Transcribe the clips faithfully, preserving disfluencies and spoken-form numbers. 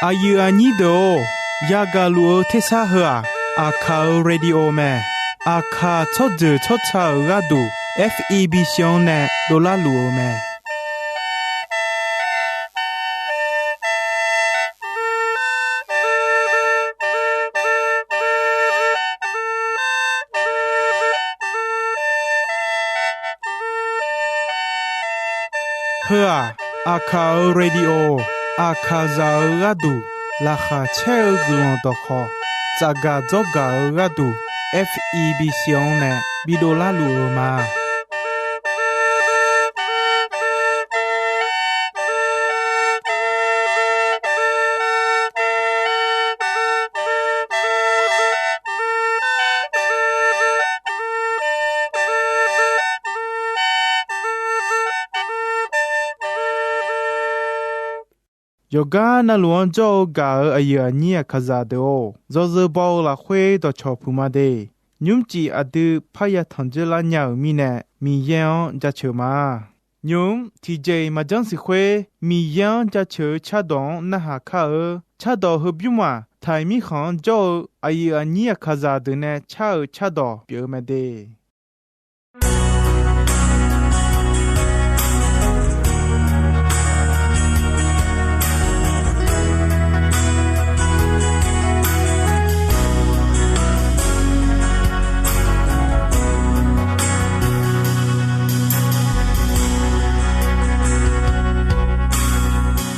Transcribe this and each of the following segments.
Aqyuif aqnyir deuq-or, yagaq luf-eu tersar heu-aq, Aqkaq-euq radio mae. Aqkaq tsawrjeuq tsawrca-euq gharduq, F E B C-anr nae dovlar luf-eu mae. Heu-aq, Aqkaq-euq radio, Aqkaqzaq-euq gharduq laqkhaq caer-eu guiqlanq dawqkhawq, tsafgaq dzawrgaq-eu gharduq, F E B C-anr nae bidovlar luf-eu ma. Yawqgar navluf-anr jawr-eu gaq-euq aqyuif aqnyir Aqkaqzaq deuq-or, yawzeu baw-eu lafkhoer dawqcawq puq ma de. Nymrcif aqdui parya tanq dzeur lar nya-euq mirnae, Miqyaer-anr jaceuq ma. Nymq-mr tiqjeq-iq maqjanr siq khoer, Miqyaer-anr jaceuq-eu cardawq-anr narhaq kar-eu. Cardawq heubymr-aq, Taiq mirkhanq-anr jawr-eu aqyuif aqnyir Aqkaqzaq deuq nae car-eu cardawq pyeuf-eu mae de.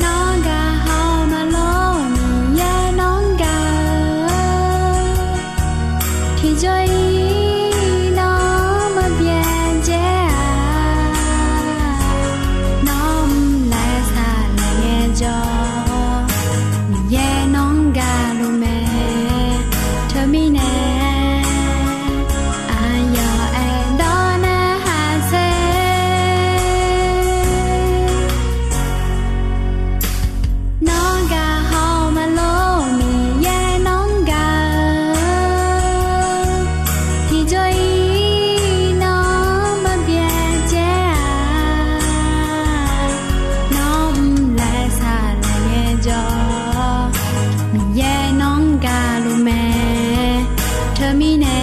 Nawr gaq haw maqlor, Miqyaer nawr gaq-eu. Tiqjawr-iq nawr maqbyav dzae-a. Nawr mr laer saqlaeq ngaejawr, Miqyaer nawr gaqluf mae. Teumirnae aqyawf aerdawr narhaq saer. Nawr gaq haw maqlor, Miqyaer nawr gaq-eu. Tiqjawr-iq nawr maqbyav dzae-a. Nawr mr laer saqlaeq ngaejawr, Miqyaer nawr gaqluf mae. Teumirnae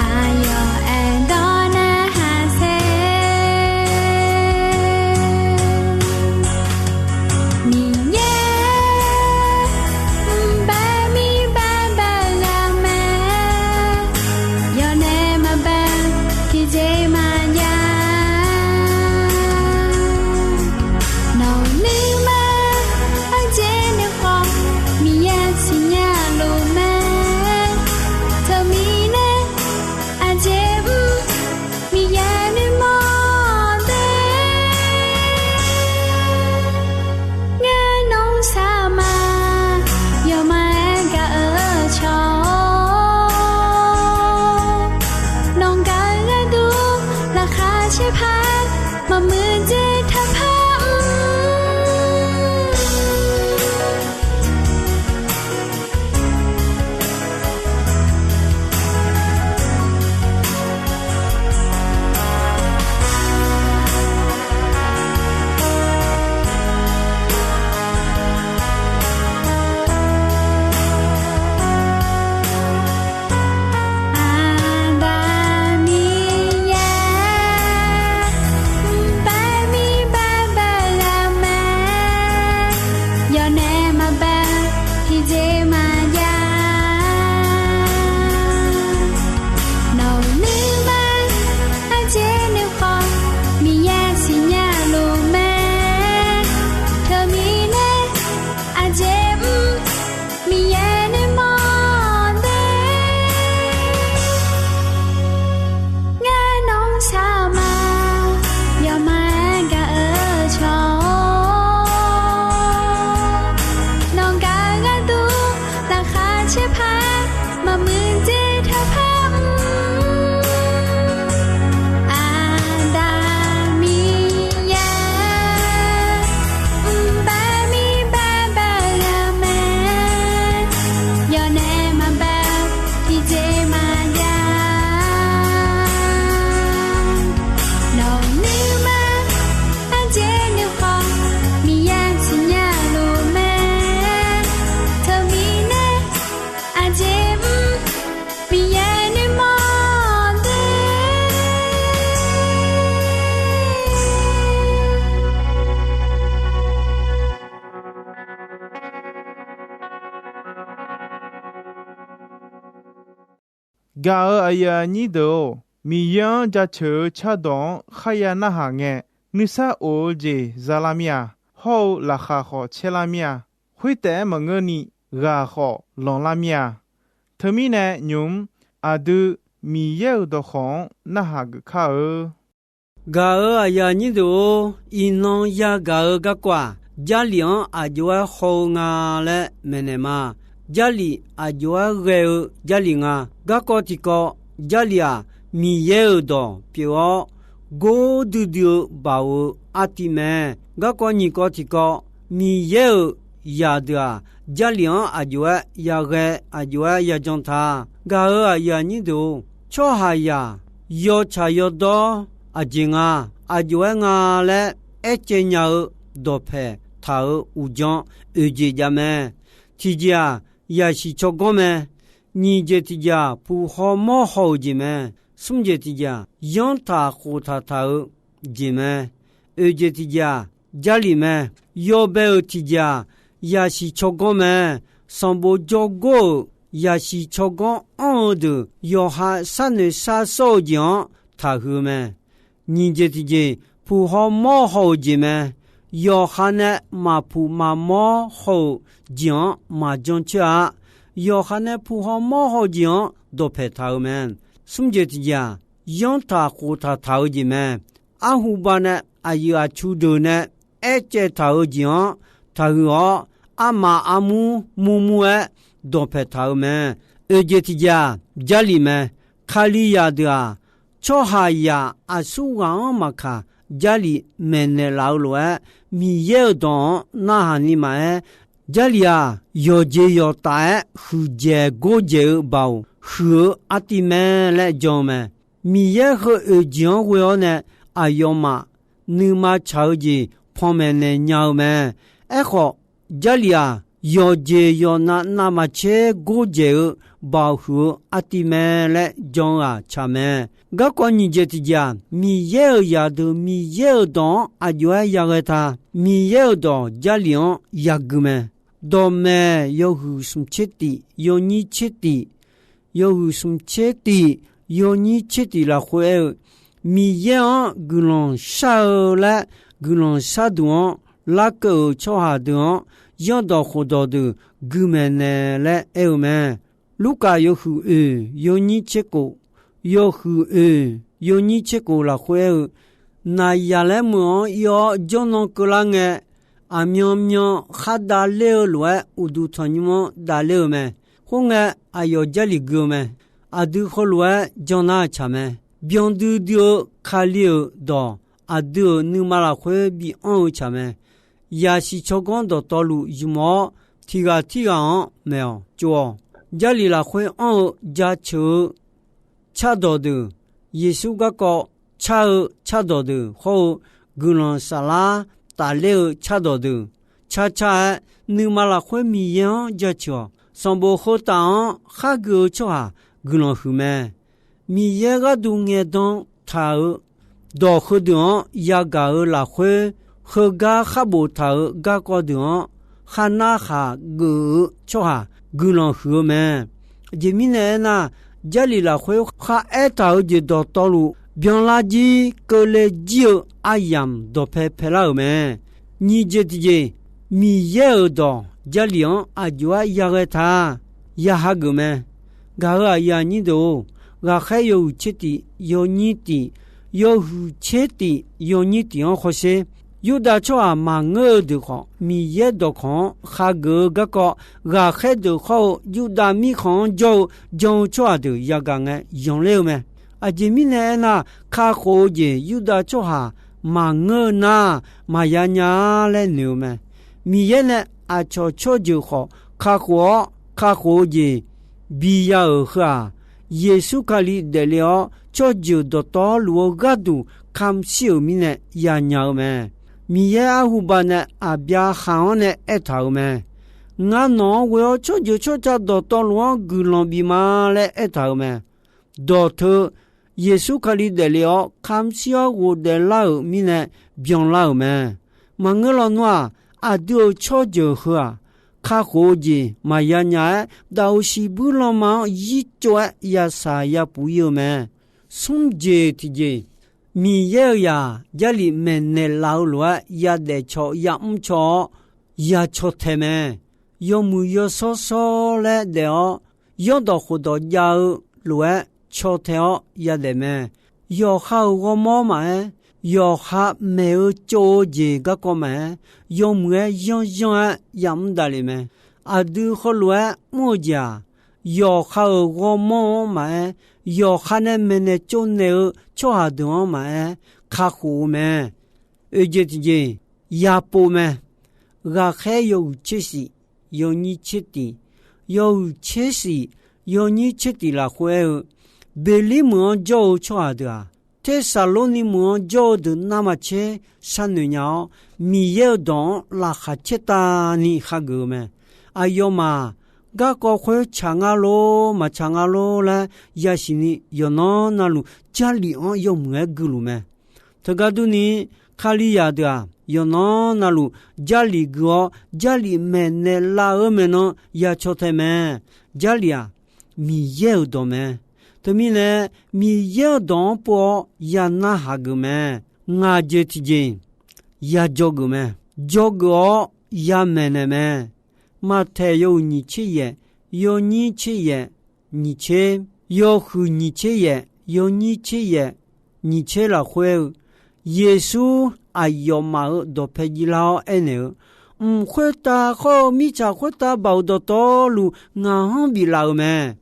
aqyawf aerdawr narhaq saer. Miqyaer mqbae mirbae bae ghaq mae. Yawnae maqbae tiqjeq maqjav. Nawq nuima aqjeq nuikhanr, Miqyaer siqnya luf mae. Teumirnae aqjeq mr Miqyaer nuirmanr de. Ngar nawr saqma, yawqma-aer gaq-eu cawq-awr, nawq gaq-eu gharduq laqkhaq caer par, maqmuiq dzae taqpar mr. Aqda Miqyaer, mqbae mir Gaq-euq aqyuif aqnyir deuq-or, Miqyaer-anr jaceuq-eu cardawq-anr kharya narhaq ngae, nuisar of-eu jeq za lar mir-a. Hawr-eu laqkhaq khawf caer lar mir-a. Khoertaef-aer maqngeurni, ghaq khawf lanqlar mir-a. Teumirnae nymq-mr aqdui Miqyaer-euq dawqkawq-anr narhaq geuf kar-eu. Gaq-euq aqyuif aqnyir deuq-or, iqnan yagaq-eu garkawv-aq, Jarlif-anr aqjox-aer haw-eu nga laer maeqnaeq ma. Jarlif aqjox-aer ghae-eu Jarlif nga. Garkawv tiqkawv, Jarlif-aq, Miqyaer-euq dawq pyeuf-awr, gordui dui-eu baoq-eu artiv mae. Garkawv nyiq kawv tiqkawv, Miqyaer-euq zaqdeuq-aq, Jarlif-anr aqjox-aer yaghae, aqjox-aer yajan ta. Gaq-euq aqyuif aqnyir deuq-or, tsawrhaqzaq yawtsaq yawdawr aqjeq nga, aqjox-aer nga laer aercaev nya-eu dawqpaeq taq-euq uqdzan oeq jeq jav mae. Tiqjeq-aq, yaqsiq tsawrganr mae. Nyiq jeq tiqjeq-aq, puq haw mawr haw-euq jeq mae. Smr jeq tiqjeq-aq, yanrtaq khoftaq taq-eu jeq mae. Oeq jeq tiqjeq-aq, Jarlif mae. Yawbae-euq tiqjeq-aq, yaqsiq tsawrganr mae. Sanqbof jawrgor-euq yaqsiq tsawrganr anr-eu deuq, yawqha sharnoeq shar sawr-eu jeq-anr taqhuiq-eu mae. Nyiq jeq tiqjeq, puq haw mawr haw-euq jeq mae. Yawqha nae maqpuq maqmawr haw-euq jeq-anr maqjan coer-a. Yawqha nae puq haw mawr haw-eu jeq-anr dawqpaeq taq-euq mae. Smr jeq tiqjeq-aq, yanrtaq khoftaq taq-eu jeq mae. Arhuba nae aqyuif aqtsu deuq nae aercaev taq-eu jeq-anr taqhuiq-awr, armaf armur murmur-aer dawqpaeq taq-eu mae. Oeq jeq tiqjeq-aq, Jarlif mae. Kalizaq deuq-aq, tsawrhaqzaq aqsurghaq-anr maqkaq, Jarlif maeqnaeq laf-eu lof-aer, Miqyaer-euq dawq-anr narhaq ni maqaer, Jarlif-aq, yawqjeq yawqtaf-aer huiqdzaeq gordzaeq-eu baoq huiq-eu artiv mae laer jan-eu mae. Miqyaer heu oeq jeq-anr ghoe-awr nae, aqyawfmaf nuima tsaq-eu jeq panmaeq naeq nya-eu mae. Aerkhawf, Jarlif-aq, yawqjeq yawqnav navmaqtser gordzaeq-eu baoq huiq-eu artiv mae laer jan-eu ghaq tsaq mae. Garkawv nyiq jeq tiqjeq-aq, Miqyaer-euq zaqdeuq Miqyaer-euq dawq-anr aqjox-aer yaghae ta. Miqyaer-euq dawq Jarlif-anr yagui mae. Dawqmaeq yawhuiq smq tser tif, yawnyir tser tif, yawhuiq smq tser tif, yawnyir tser tif lafkhoer aer-eu, Miqyaer-anr guiqlanq shar-eu laer guiqlanq sharduq-anr larkeuv-euq tsawrhaq deuq-anr, zanrdawq khofdawq deuq gui maeqnaeq laer aer-eu mae. Lurkaf yawhuiq oeq yawnyir tser khof, yawhuiq oeq yawnyir tser khof lafkhoer aer-eu, naqzaq laer meuq-anr ir-awr jawrnan keuvlar ngae, aqmyanmyan khar davler-eu lof-aer uqduq tanqnymr-anr davler-eu mae. Khoerngae, aqyawf Jarlif gui-eu mae. Aqdui heulof-aer jan nar-eu tsaq mae. Byan duidui-eu Kali-euq dawq aqdui-euq nuima lafkhoer bi anr-eu tsaq mae. Yaqsiq tsawrganr dawqtawvluf zmq-awr, tiq ghaq tirghaq-anr maeq-awq tsov-awq. Jarlif lafkhoer anr-eu jaceuq-eu cardawq deuq, Yeqsur garkawv car-eu cardawq deuq hawr-eu, guiqlanq saflar tafler-eu cardawq deuq, carcar-aer nuima lafkhoer Miqyaer-anr jaceuq-awq. Sanqbof heu taf-anr khar gui-eu tsawrhaq guiqlanq huiq mae. Miqyaer gharduq ngaeqdan taq-euq dawq heudeuq-anr yagaq-eu lafkhoer, heugar khar boftaq-euq garkawv deuq-anr khar narhaq geuf-eu tsawrhaq guiqlanq huiq-eu mae. Aqjeq mirnae aernar, Jarlif lafkhoer khar aertaq-euq jeq dawqtawvluf byanlar jir keuvle jir-eu aryamq dawqpae paelar-euq mae. Nyiq jeq tiqjeq, Miqyaer-euq dawq Jarlif-anr aqjox-aer yaghae ta, ya hageuf mae. Gaq-euq aqyuif aqnyir deuq-or, ghaqkhaer yawhuiq tser tif yawnyir tif, yawhuiq tser tif yawnyir tif-anr hawsher. Yurdav tsawrhaq maqngeur-eu deuq khawf, Miqyaer dawqkawq-anr khageuf-eu garkawv, ghaqkhaer deuq khawr-eu Yurdav mirkhanq-anr jawr-eu jan-eu tsawrhaq deuq yagaq ngae yanqler-eu mae. Aqjeq mirnae aernar, kakhof-eu jeq Yurdav tsawrhaq maqngeur-eu nar, maqya nya-a laer noeq-eu mae. Miqyaer nae aqcawq tsawrjeuq khawf kakhof-awr, kakhof-eu jeq biya-euq heu-aq, Yeqsur Kali daefle-awr tsawrjeuq dawqtawvluf-eu gharduq kamq shir-euq mirnae yanya-eu mae. Miqyaer arhuba nae Aqbyaqhaq-anr nae aertaq-euq mae. Ngar nawq-anr ghoe-awr tsawrjeuq tsawrca dawqtawvluf-anr guiqlanq bif ma laer aertaq-euq mae. Dawqteu Yeqsur Kali daefle-awr kamq shir-awr ghofdaef lar-euq mirnae byanlar-euq mae. Maqngeur lawnmr-aq, aqdui-euq tsawrjeuq heu-aq, kakhof-eu jeq maqya nya-aer, daqoq shiqbuir lanma-anr yirtsov-aer yasaq yapuf ir-eu mae. Smr jeq tiqjeq, Miqyaer-euq zaq Jarlif maeqnaeq laf-eu lof-aer yadaef caw yamr caw-awr, yacaw tae mae. Yawmuiq yawshawr shawr laer daef-awr, yawrdawq khofdawq jav-eu lof-aer caw tae-awr yadaef mae. Yawqha-euq ghawrmawr maqaer, yawqha maeq-eu tsov-eu jeq garkawv maqaer, yawmuiq-aer yanryanr-aer yamr davlef mae. Aqdui heulof-aer mr-eu jeq-aq, yawqha-euq ghawrmawr-anr maqaer, yawqha nae maeqnaeq tsovnaeq-eu tsawrhaq deuq-anr maqaer, kakhof-eu mae. Oeq jeq tiqjeq, yapov mae. Ghaqkhaer yawhuiq tser shif, yawnyir tser tiq, yawhuiq tser shif, yawnyir tser tiq lafkhoer aer-eu, Beqlir meuq-anr jawr-eu tsawrhaq deuq-aq, Tersaqlorni meuq-anr jawr-eu deuq navmaqtser sharnoeq nya-awr, Miqyaer-euq dawq-anr laqkhaq caertavni hageuf-eu mae. Aqyawfmaf-aq, garkawv khoer tsaq nga lor, maqtsaq nga lor laer yasiq ni yawqnan navluf Jarlif-anr yawmuiq-aer guiluf mae. Teugar durni, Kalizaq deuq-aq, yawqnan navluf Jarlif gui-awr, Jarlif maeqnaeq laf-eu maeqnan yacaw tae mae. Jarlif-aq, Miqyaer-euq dawq mae. Teumirnae, Miqyaer-euq dawq-anr pov-awr ya narhaq geuf mae. Ngaq jeq tiqjeq, ya dzawgeuf mae. Dzawgeuf-awr ya maeqnaeq mae. Maqtaeq yawhuiq nyiq tser yaef, yawnyir tser yaef, nyiq tser, yawhuiq nyiq tser yaef, yawnyir tser yaef, nyiq tser lafkhoer-eu, Yeqsur aqyawfmaf-euq dawqpae jir lar-awr aernaeq-eu, Mq khoertav khawr-eu mirtsaq khoertav baoq dawqtawvluf ngaq-anr biflaf-euq mae.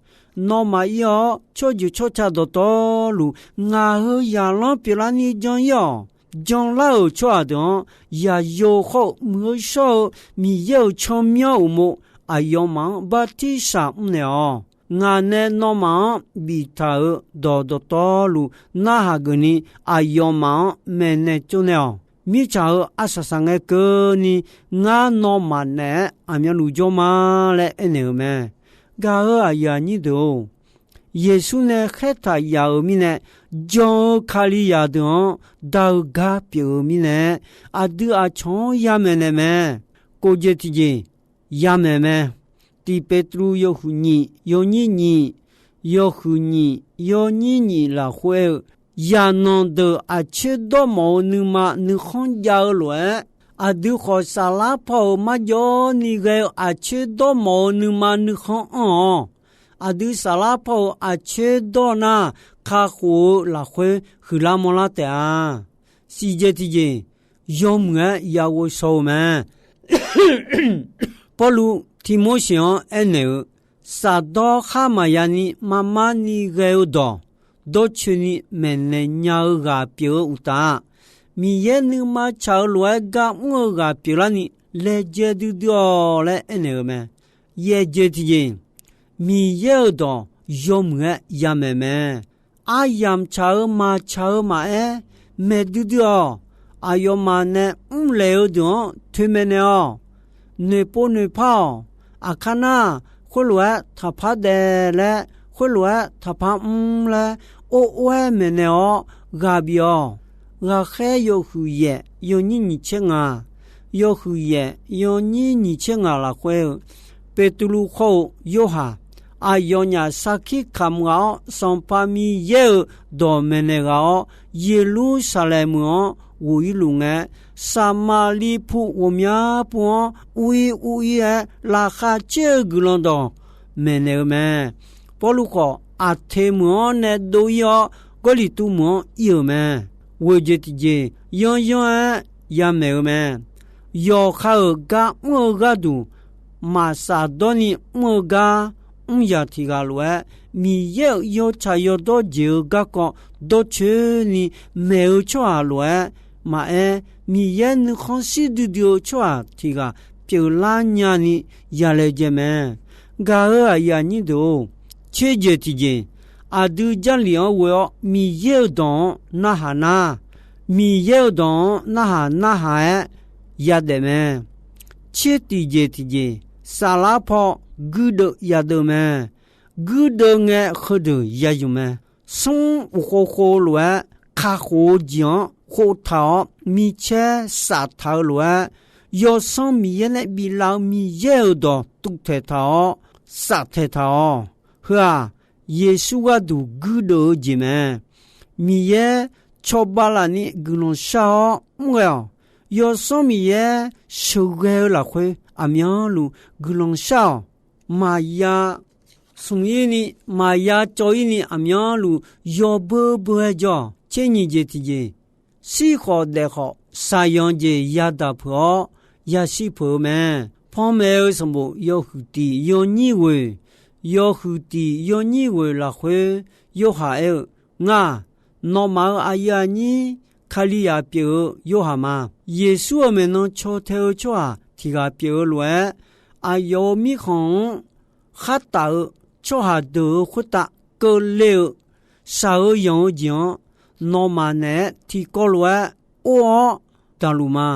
Nawmaf ir-awr, tsawrjeuq tsawrca dawqtawvluf ngaq heu zaqlanr pyeuflarni jan ir-awq. Janlar-euq tsawrhaq deuq-anr, yaqyo khawr-eu muiq-eu shawr-eu Miqyaer-euq tsawrmyanr uqmov aqyawfmaf-anr bartirsaq mrnaeq-awq. Ngaq nae nawmaf-anr biftaq-euq dawq dawqtawvluf narhaq geufni, aqyawfmaf-anr maeqnaeq tsovnaeq-awq. Mirtsaq-euq arsaq saq ngae keuvni, ngar nawmaf naeq-aer aqmyanluf jawr ma laer aernaeq-euq mae. Gaq-euq aqyuif aqnyir deuq-or, Yeqsur nae khaertaq yaf-euq mirnae, jan-eu Kalizaq deuq-anr da-eu gar pyeuf-eu mirnae, aqdui aqcawq-anr yamaeq naeq mae. Kof jeq tiqjeq, yamaeq mae. Tiq Petruv yawhuiq nyiq, yawnyir nyiq, yawhuiq nyiq, yawnyir nyiq lafkhoer aer-eu, zaqnanq deuq aqcoer dawrmawf-eu nuima nuikhanr jav-eu lof-aer, aqdui khawf saflar paw-euq marjawv ni ghae-eu aqcoer dawrmawf-eu nuima nuikhanr anr-awq. Aqdui saflar paw-euq aqcoer dawr nar, kakhof-eu lafkhoer huiqlar manrlar taef-a. Siqjeq tiqjeq, yawmuiq-aer ya ghovshaw-eu mae. Pawrluv Tivmorseq-anr aernaeq-eu, safdawr khar maqya ni marmar ni ghae-eu dawq, dawrcoeni maeqnaeq nya-eu ghaq pyeuf-eu uqtaf-aq, Miqyaer nuima tsaq-eu lof-aer gar mr-eu ghaq pyeuflarni laejae duidui-awq laer aernaeq-eu mae. Yaeq jeq tiqjeq, Miqyaer-euq dawq yawmuiq-aer yamaeq mae. Aryamq tsaq-eu maqtsaq-eu maqaer, maeq duidui-awq. Aqyawfmaf nae mrlaeq-eu deuq-anr toeqmaeq naeq-awq. Noeqpov noeqpar-awq. Aqkar nar, khoerlof-aer taqpar daef laer, khoerlof-aer taqpar mr laer, or or-aer maeqnaeq-awr ghaq bif-awq. Ghaqkhaer yawhuiq yaef yawnyir nyiq tser ngaq, yawhuiq yaef yawnyir nyiq tser ngaq lafkhoer-eu, Beqtuvluv khawr-eu Yorhaq, aqyawfnyaf sarkir kamq ghaq-awr, Sanqpaq Miqyaer-euq dawq maeqnaeq ghaq-awr, Yeqlursaqlaeq meuq-anr ghof-ir luf ngae, Saqmaqliv pu ghawqmya pu-anr uv-ir uv-ir-aer laqkhaq caer-eu guiqlanq dawq maeqnaeq-eu mae. Pawrluv khawf, Aqteq meuq-anr nae dov-ir-awr, Gawrliqtu meuq-anr ir-euq mae. Ghoeq jeq tiqjeq, yanryanr-aer yamaeq-eu mae. Yawqha-euq gar mr-eu gharduq, maqsaf dawrni mr-eu gar mr yaq tiq ghaq lof-aer, Miqyaer-euq yawtsaq yawdawr jeq-eu garkawv dawrcoeni maeq-eu tsawrhaq lof-aer maqaer, Miqyaer nuikhanr shir duidui-eu tsawrhaq tiq ghaq pyeuflar nyani yalaejae mae. Gaq-euq aqyuif aqnyir deuq-or, tser jeq tiqjeq, aqdui Jarlif-anr ghoe-awr Miqyaer-euq dawq-anr narhaq nar, Miqyaer-euq dawq-anr narhaq narhaq-aer yadaef mae. Tser tiqjeq tiqjeq, saflar paw guirdeuv yadeuv mae. Guirdeuv ngae heudeuq ya yuf mae. Smr uqkhov khov lof-aer kakhof-eu jeq-anr khoftaq-awr micaer saftaq-eu lof-aer, Yawsanr Miqyaer nae biflaf-eu Miqyaer-euq dawq tuvtaeq taq-awr, saftaeq taq-awq. Heu-aq, Yeqsur gharduq guirdeuv-eu jeq mae. Miqyaer cawba lafni guiqlanq shar-awr mr ghae-awq. Yawsanr Miqyaer sheuqghae-eu lafkhoer aqmyanluf guiqlanq shar-awq. Maqya smq-ir ni, maqya cawv-ir ni aqmyanluf yawbeur beur-aer jawr-awq. Tser nyiq jeq tiqjeq, shir khawf daef khawf, shaqyanq jeq yadaq peuq-awr, yashir peuq-eu mae. Panmaeq-eu sanqbof yawhuiq tiq yawnyir ghoeq, yawhuiq tiq yawnyir ghoeq lafkhoer, Yorhaq aer-eu, Ngar-aq, nawmaf-euq aqyuif aqnyir Kalizaq pyeuf-eu Yorhaq ma. Yeqsur-euq maeqnan caw tae-eu tsawrhaq tiq ghaq pyeuf-eu lof-aer, aqyawf-euq mirkhanq-anr khar taf-eu tsawrhaq deuq-euq khoertav keuvle-eu shaq-eu yanq-eu jeq-anr, nawmaf naeq-aer tiqkawv lof-aer or-awr daqluf ma.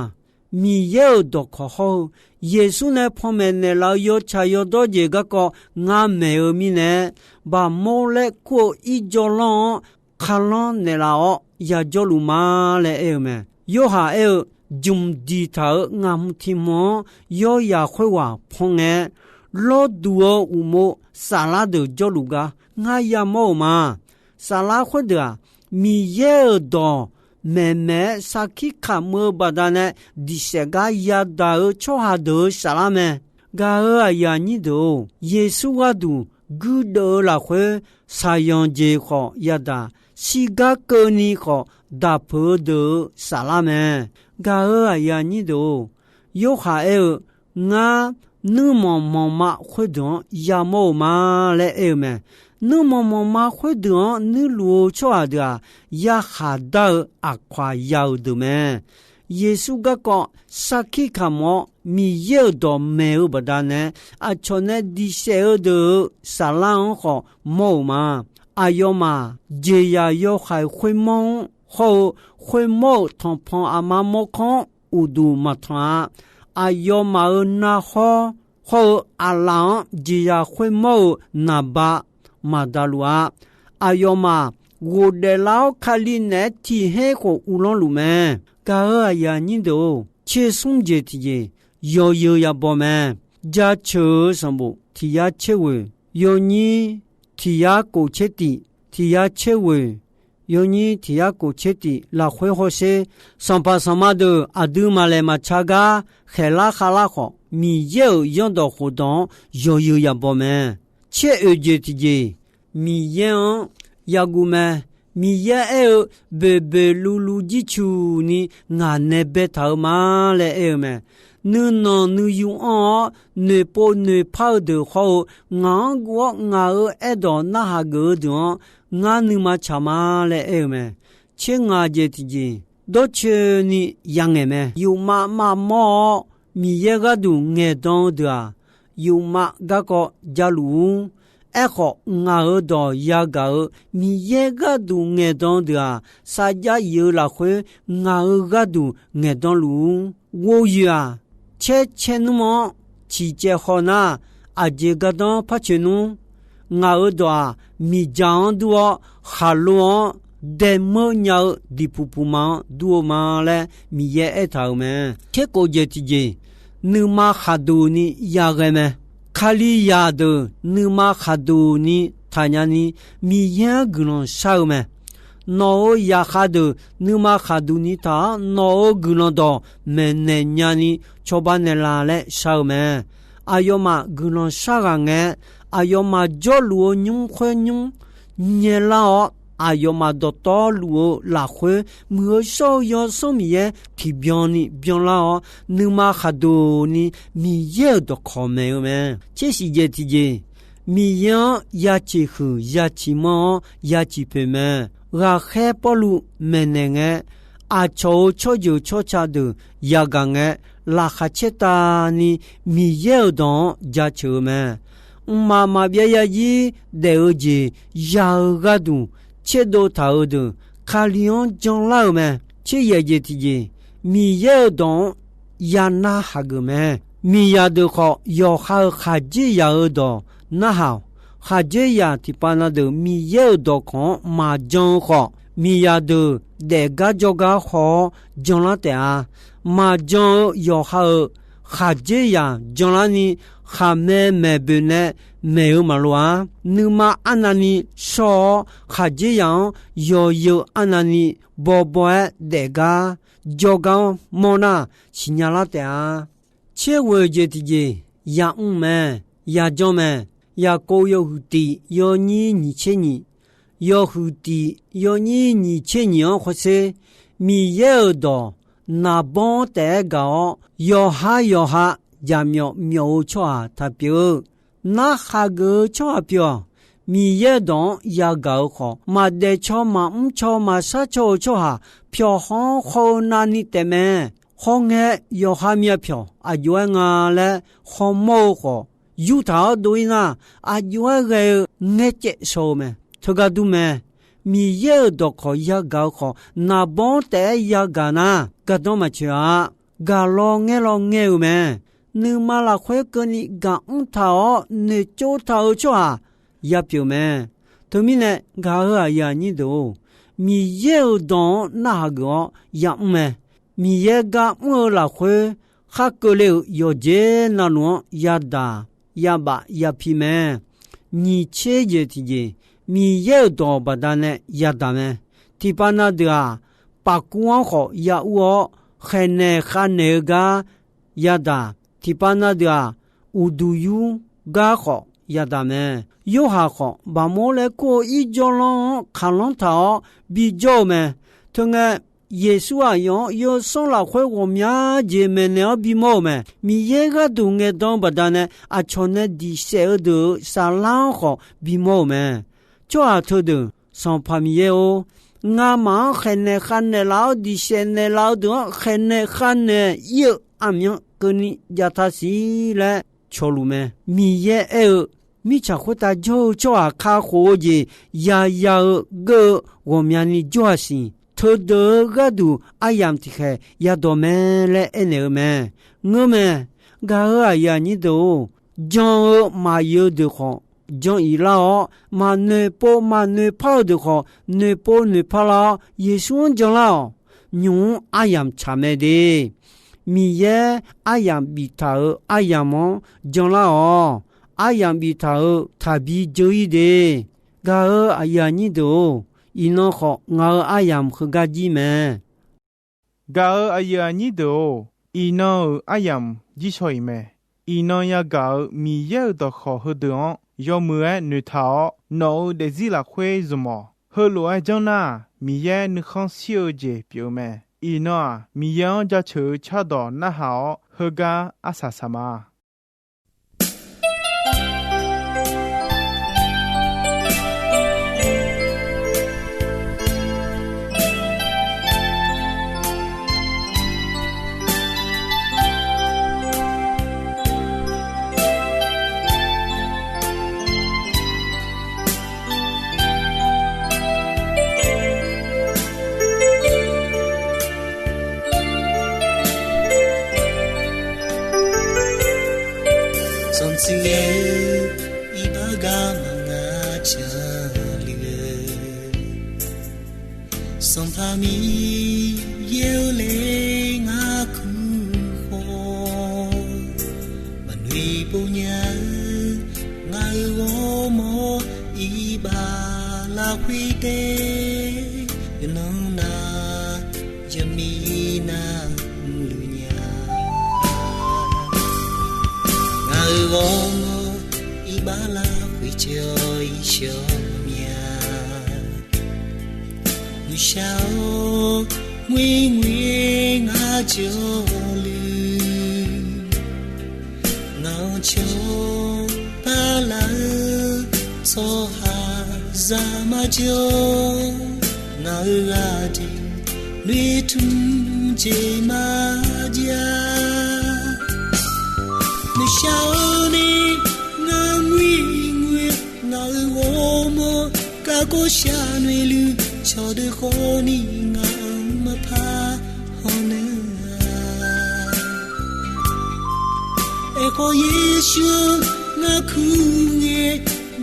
Miqyaer-euq dawqkawq hawr-eu, Yeqsur nae panmaeq naeqlaf-eu yawtsaq yawdawr jeq garkawv ngar maeq-eu mirnae, baqmawr laer kur-eu irjawvlanr-anr kharlanr naeqlaf-awr yajawrluf ma laer aer-eu mae. Yorhaq aer-eu, jmq diqtaq-euq ngaq hmq tiq hmq-anr yawryaq khoerghaq pan ngae, lawrduq-eu uqmov saflar deuq jawrluf gar ngar yamawr-euq ma. Saflar khoerdeuq-aq, Miqyaer-euq dawq maeqmaeq-aer sarkir kamq-eu baqdanae diqsaef gar yadaq-eu tsawrhaq deuq-euq saflar mae. Gaq-euq aqyuif aqnyir deuq-or, Yeqsur gharduq guirdeuv-eu lafkhoer, shaqyanq jeq khawf yadaq, shirgar keuvni khawf daq peuq-eu deuq-euq saflar mae. Gaq-euq aqyuif aqnyir deuq-or, Yorhaq aer-eu, Ngar nuirmanq manqma khoerdeuq-anr yamawr-eu ma laer aer-eu mae. Nuirmanq manqma khoerdeuq-anr nuirluf-eu tsawrhaq deuq-aq, yarkhaq dar-eu aqkawq-aq ya-euq deuq mae. Yeqsur garkawv sarkir kamq-awr Miqyaer-euq dawq maeq-eu baqdanae, aqcawq nae diqsaef-eu deuq-euq saflar-anr khawf mawr-euq ma. Aqyawfmaf jeqzaq yawhaiq khoermawr-anr hawr-eu, khoermawr-euq tanqpanq aqma mawrkawr-anr uqduq maqtanq-a. Aqyawfmaf-euq narhawr hawr-eu aqlaf-anr jeqzaq khoermawr-euq naqba maqdaqluf-a. Aqyawfmaf ghofdaef lar-awr Kali naeq-aer tiq her khof uvlanr luf mae. Gaq-euq aqyuif aqnyir deuq-or, tser smr jeq tiqjeq yawzeu yabaw mae. Jaceuq-eu sanqbof tiq yar tser ghoeq yawnyir tiq yar kof tser tiq, tiq yar tser ghoeq yawnyir tiq yar kof tser tiq lafkhoer hawsher. Sanqpaq sanqma deuq aqdui maqlaeq maqca gar khaeqlar khavlar khawf, Miqyaer-euq zanrdawq khofdawq-anr yawzeu yabaw mae. Tser oeq jeq tiqjeq, Miqyaer-anr yaguv mae. Miqyaer aer-eu, boeqboeq luvluv jircuq ni ngaq nae baetaq-eu ma laer aer-eu mae. Nuinanq nuiyu anr-awr noeqpov noeqpar-eu deuq hawr-eu, ngaq-anr guv-awr ngaq-euq aerdawq narhaq geuf-eu deuq-anr ngar nuima tsaq ma laer aer-eu mae. Tser ngaq jeq tiqjeq, dawrcoeni yangaeq mae. Yufmav mavmawr-awr Miqyaer gharduq ngaeqdan-eu deuq-aq, yufmav garkawv javluf-ur. Aerkhawf, ngaq-euq dawq yagaq-eu Miqyaer gharduq ngaeqdan deuq-aq, sarjax if-eu lafkhoer ngaq-euq gharduq ngaeqdan luf-ur. Ghovyoeq-aq, caer caer nmr-anr ciqcaev haw nar, aqjeq gardanr par coeq nmr. Ngaq-euq dawq-aq, miqdzaq-anr dur-awr, khaqlo-anr daemeur nya-eu diqpuq puq ma-anr dur-eu ma laer Miqyaer aertaq-euq mae. Tser kof jeq tiqjeq, nuima khaqduq ni yaghae mae. Kalizaq deuq nuima khaqduq ni taqnya ni Miqyaer-anr guiqlanq shar-eu mae. Nawq-euq zaqkhav deuq nuima khaqduq ni taq-awr, nawq-euq guiqlanq dawq maeqnaeq nya ni cawba naeqlaf laer shar-eu mae. Aqyawfmaf guiqlanq shar ghaq ngae, aqyawfmaf jawrluf-eu nymr khoer nymr nyaelar-awr, aqyawfmaf dawqtawvluf luf-eu lafkhoer, Muiq-eu shawr-eu Yawsanr Miqyaer tiqbyan ni byanlar-awr, nuima khaqduq ni Miqyaer-euq dawqkawq maeq-eu mae. Tser siq jeq tiqjeq, Miqyaer-anr ya ciq huiq ya ciq manr-awr ya ciq poeq mae. Ghaqkhaer Pawrluv maeqnaeq ngae, aqcawq-euq tsawrjeuq tsawrca deuq yagaq ngae, laqkhaq caertavni Miqyaer-euq dawq-anr jaceuq-eu mae. Mqmaq maqbyav yarzir daef-eu jeq ya-eu gharduq tserdov taq-euq deuq Kali-anr janlar-euq mae. Tser yaeq jeq tiqjeq, Miqyaer-euq dawq-anr ya narhaq geuf mae. Miqzaq deuq khawf, yawqha-euq khaqdzerzaq-euq dawq narhaq-awq. Khaqdzerzaq tiqpav na deuq Miqyaer-euq dawqkawq-anr maqjan-eu khawf, miqzaq deuq daefgar jawrgar haw-awr janlar taef-a. Maqjan-eu yawqha-euq khaqdzerzaq janlarni, khaqmae maeq boeq nae maeq-eu maqloq-ar. Nuima arnavni shawr-awr, khaqdzerzaq-anr yawzeu arnavni bawbaw-aer daefgar jawrgar-anr mawr nar, siqnya lar taef-a. Tserghoeq jeq tiqjeq yamr mae, yajanr mae. Yaqkov yawhuiq tiq yawnyir nyiq tser nyiq, yawhuiq tiq yawnyir nyiq tser nyiq-anr hawsher, Miqyaer-euq dawq naqbawr taef-aer gaq-awr, yawqha yawqha jaqmyawf myawf-eu tsawrhaq taq pyeuf-eu, narhaq geuf-eu tsawrhaq pyeuf-awq. Miqyaer-euq dawq-anr yagaq-eu khawf, maqdaef caw maqmr caw maqshar caw-eu tsawrhaq pyawq haw-anr haw-eu navni taefmae. Hawngae yawqha myav pyawq aqjox-aer nga laer hawmawr-eu khawf, yurtaq-awr dov-ir nar, aqjox-aer ghae-eu ngaer caev shaw-eu mae. Teugar dur mae. Miqyaer-euq dawqkawq yagaq-eu khawf, naqbawr taef-aer yagaq nar, gardanr maqtsoeq-a. Gaq lawngaer lawngaer-eu mae. Nuima lafkhoer keuvni gaqmr taq-awr noeqtsov taq-eu tsawrhaq yapyeuf mae. Teumirnae, gaq-eu aqyuif aqnyir deuq-or, Miqyaer-euq dawq-anr narhaq geuf-awr yamr mae. Miqyaer gar mr-eu lafkhoer khar keuvle-euq yawqjeq navluf-anr yadaq, yabaf yapi mae. Nyiq tser jeq tiqjeq, Miqyaer-euq dawq baqdanae yadaq mae. Tiqpav na deuq-aq, paqkuv-anr khawf ya ur-awr, khaeqnaeq khavnaeq-eu gar yadaq. Tiqpav na deuq-aq, uqduq yur gar khawf yadaq mae. Yorhaq khawf, baqmawr laer kur-eu irjawr lanr-anr kaqlanr taq-awr bijawr-eu mae. Teungae, Yeqsur aqyawf-anr yawsanr lafkhoer ghawqmya jeq maeqnaeq-awr bimawr-euq mae. Miqyaer gharduq ngaeqdan-eu baqdanae, aqcawq nae diqsaef-eu deuq-euq saflar-anr khawf bimawr-euq mae. Tsawrhaq teudeuq, Sanqpaq Miqyaer-or, ngamaf-anr khaeqnaeq khavnaeq laf-awr diqsaef naeqlaf-eu deuq-anr khaeqnaeq khavnaeq ir-eu aqmyan keuvni jav taq siq laer cawqluf mae. Miqyaer aer-eu, mirtsaq khoertav jawr-eu tsawrhaq kakhof-eu jeq yaya-eu geur-eu ghawqmyani jawr-aq siq. Teudeuq-eu gharduq aryamq tiqkhaeq yadawq mae laer aernaeq-eu mae. Ngeur mae. Gaq-eu aqyuif aqnyir deuq-or, jan-eu maqyif-eu deuq khawf jan-iq lar-awr, maqnoeqpov maqnoeqpar-eu deuq khawf noeqpov noeqpar lar-awr, Yeqsur-anr janlar-awq. Nymq-mr aryamq tsaq mae de. Miqyaer aryamq biftaq-euq aryamq-anr janlar-awq. Aryamq biftaq-euq taqbi dzeur-ir de. Gaq-eu aqyuif aqnyir deuq-or, iqnan khawf ngaq-euq aryamq heugar jir mae. Gaq-eu aqyuif aqnyir deuq-or, iqnan-euq aryamq jir shaw-iq mae. Iqnan yagaq-euq Miqyaer-euq dawqkawq heudeuq-anr yawmuiq-aer noeqtaq-awr, nawq-euq daefzir lafkhoer zmq-awq. Heulof-aer janr nar-aq, Miqyaer nuikhanr shir-eu jeq pyeuf-eu mae. Iqnan-aq, Miqyaer-anr jaceuq-eu cardawq narhaq-awr, heugar arsaq saq ma. Sanqtsuif-eu iqbax gar maqnga canluf-eu, Sanqpaq Miqyaer-eu le ngar kur khawf, maqnoeq pov nya-eu ngaq-euq ghawrmawr iqbax lafkhoer taef, yawqnan nav yawqmiq nav luf nya. Ngaq-euq ghawrmawr iqbax lafkhoer cawq-iq shawq mya. Nuishar-or, ngoer ngoer ngar jawrluf, ngaq-anr cawq par laf-eu tsawrhaqzaq marjawr, ngaq-euq ghaqdui noeqtmq jeq marjav. Nuishar-or ni, ngar ngoer ngoer ngaq-euq ghawrmawr garkawv shar noeqluf, cawqdeuq khawfni ngaq-anr maqpar hawnaeq-a. Aerkhawf Yeqsur ngar kur ngae,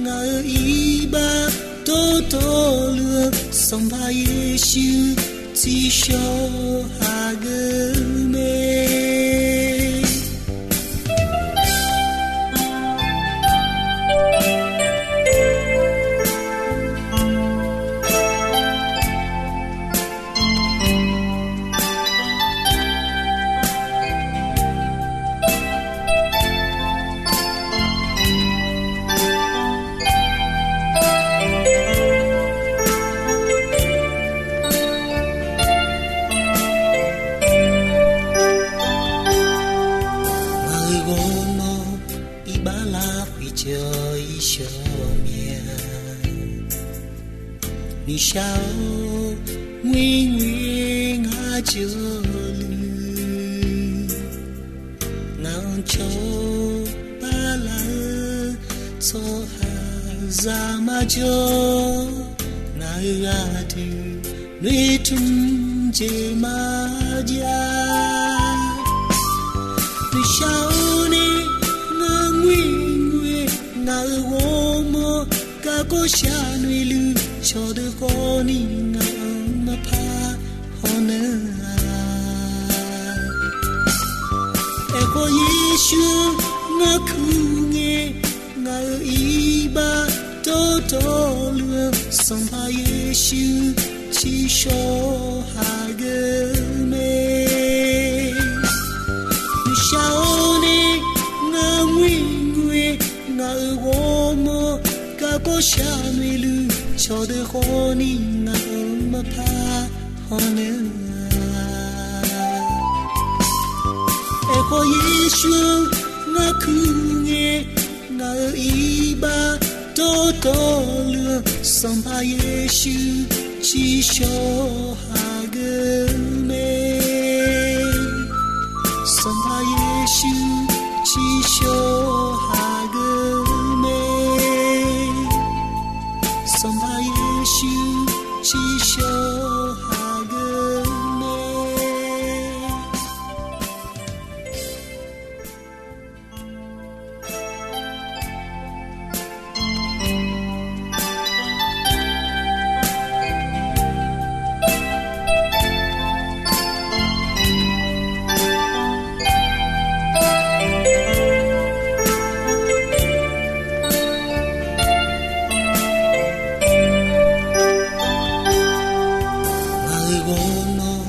ngaq-euq iqbax dawqtawvluf-eu Sanqpaq Yeqsur tsiqshawr hageuf mae. Ngaq-euq ghawrmawr iqbax lar khoerjawr irshawr mya. Nuishar-or, ngoerngoer ngar jawrluf, ngaq-anr cawba laf-eu tsawrhaqzaq marjawr, ngaq-euq ghaq deuq noeqtmq jeq marjav. Nuishar-or nae, ngar ngoerngoer ngaq-euq ghawrmawr garkawv shaq noeqluf cawqdeuq khawfni ngaq-anr maqpar hawnaeq-a. Aerkhawf Yeqsur-anr ngar kuir ngae, ngaq-euq iqbax dawrdawvluf-eu Sanqpaq Yeqsur tsiqshawr hageuf mae. Nuishar-or nae, ngar ngoerngoer ngaq-euq ghawrmawr garkawv shaq noeqluf cawqdeuq khawfni ngaq-anr maqpar hawnaeq-a. Aerkhawf Yeqsur-anr ngar kuir ngae, ngaq-euq iqbax dawrdawvluf-eu Sanqpaq Yeqsur tsiqshawr hageuf mae. Sanqpaq Yeqsur tsiqshawr hageuf mae. Sanqpaq Yeqsur tsiqshawr hageuf mae. Ngaq-euq ghawrmawr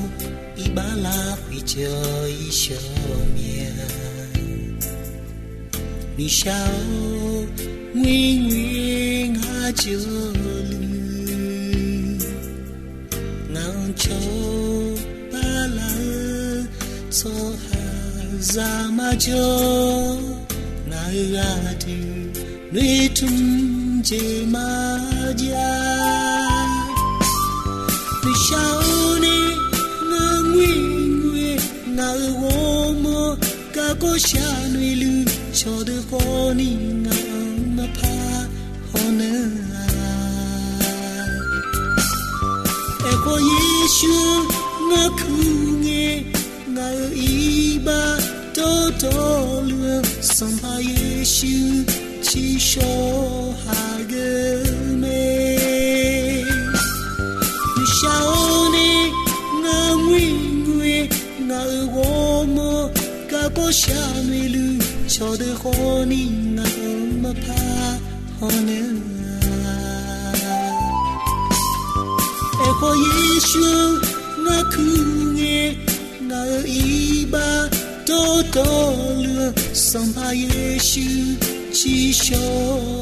iqbax lar khoerjawr irshawr mya. Nuishar-or, ngoerngoer ngar jawrluf, ngaq-anr cawba laf-eu tsawrhaqzaq marjawr, ngaq-euq ghaq deuq noeqtmq jeq marjav. Nuishar-or nae, ngar ngoerngoer ngaq-euq ghawrmawr garkawv shaq noeqluf cawqdeuq khawfni ngaq-anr maqpar hawnaeq-a. Aerkhawf Yeqsur-anr ngar kuir ngae, ngaq-euq iqbax dawrdawvluf-eu Sanqpaq Yeqsur tsiqshawr hageuf mae. Nuishar-or nae, ngar ngoerngoer ngaq-euq ghawrmawr garkawv shaq noeqluf cawqdeuq khawfni ngaq-anr maqpar hawnaeq-a. Aerkhawf Yeqsur-anr ngar kuir ngae, ngaq-euq iqbax dawrdawvluf-eu Sanqpaq Yeqsur tsiqshawr